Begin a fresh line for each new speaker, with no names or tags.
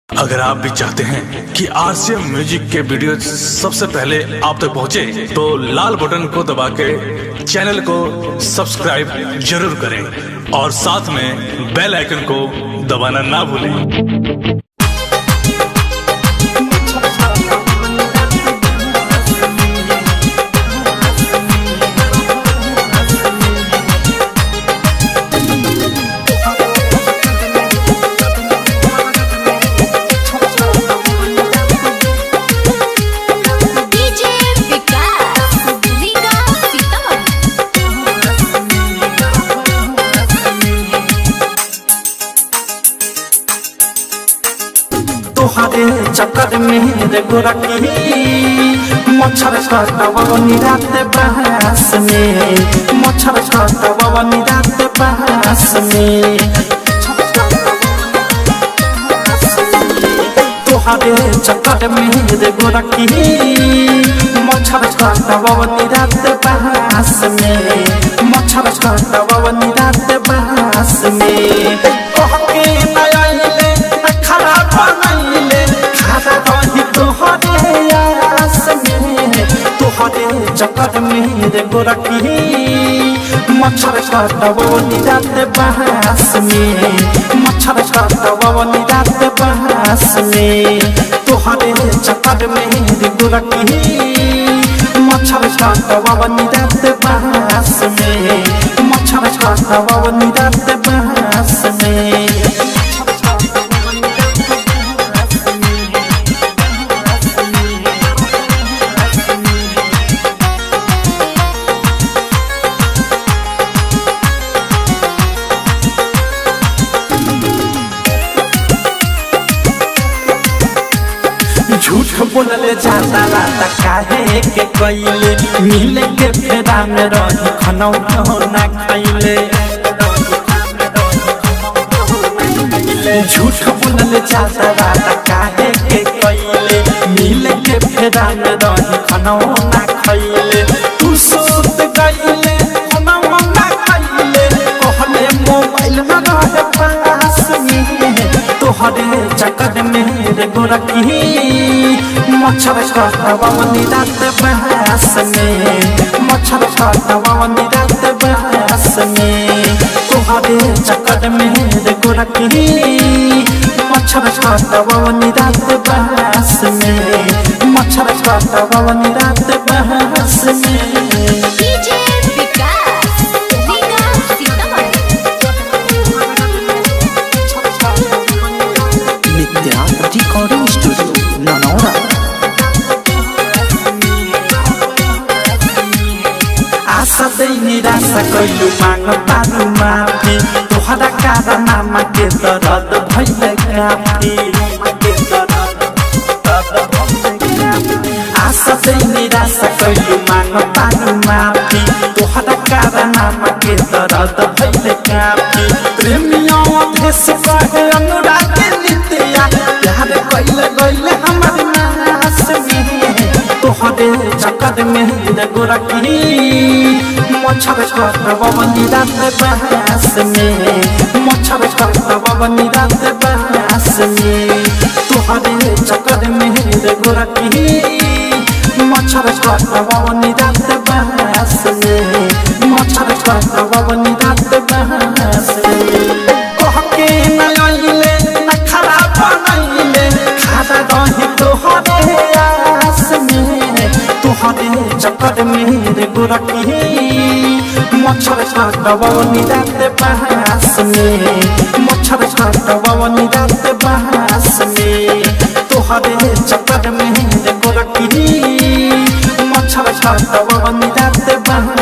अगर आप भी चाहते हैं कि आरसीएम म्यूजिक के वीडियो सबसे पहले आप तक पहुंचे, तो लाल बटन को दबा के चैनल को सब्सक्राइब जरूर करें और साथ में बेल आइकन को दबाना ना भूलें।
डीजे विकास रीगा सीतामढ़ी।
तोहरे चक्कर में रे गोरखी मच्छर कटवनी रात बहस में, मच्छर कटवनी रात बहस में। तोहरे चक्कर में रे गोरखी मच्छर कटवनी रात बहस में, मच्छर कटवनी रात बहस में। कहके नयाइले खरा बनैले खरा रही तोहरे आस में, तोहरे चक्कर में रे गोरखी मच्छर कटवनी रात बहस में, मच्छर कटवनी रात बहस में। तोहरे चक्कर में रे गोरखी मच्छर कटवनी रात बहस में, मच्छर कटवनी रात बहस में। झूठ बोलले जाता राता काहे के कइले, मिले के फेरा में रही खनौ ना खइले। झूठ बोलले जाता राता काहे के कइले, मिले के फेरा में रही खनौ ना खइले। तू सोत गइले खनौ ना खइले, कहले मोबाइल में रहे पास में, तोहरे चक्कर में रे गोरखी मच्छर कटवनी रात बहस में, मच्छर कटवनी रात बहस में। तोहरे चक्कर में रे गोरखी मच्छर कटवनी रात बहस में, मच्छर कटवनी रात बहस में।
डीजे विकास रीगा सीतामढ़ी।
नित्या रिकॉर्डिंग स्टूडियो ननौरा।
आशा दै निराशा कैलु मांग पारू माफी, तोहरा कारनामा के दर्द भइल काफी। आशा दै निराशा कैलु मांग पारू माफी, तोहरा कारनामा के दर्द भइल काफी। प्रेमियों अधेस कहे अनुराग नित्या, प्यार कैल गइल हमर नास में, तोहरे चक्कर में रे गोरखी मच्छर कटवनी रात बहस में, मच्छर कटवनी रात बहस में। तोहरे चक्कर में रे गोरखी मच्छर कटवनी रात बहस में, मच्छर कटवनी रात बहस में। कहके नयाइले न खरा बनैले खरा रही तोहरे आस में, तोहरे चक्कर में रे गोरखी मच्छर कटवनी रात बहस में, मच्छर कटवनी रात बहस में। तोहरे चक्कर में रे गोरखी मच्छर कटवनी रात बहस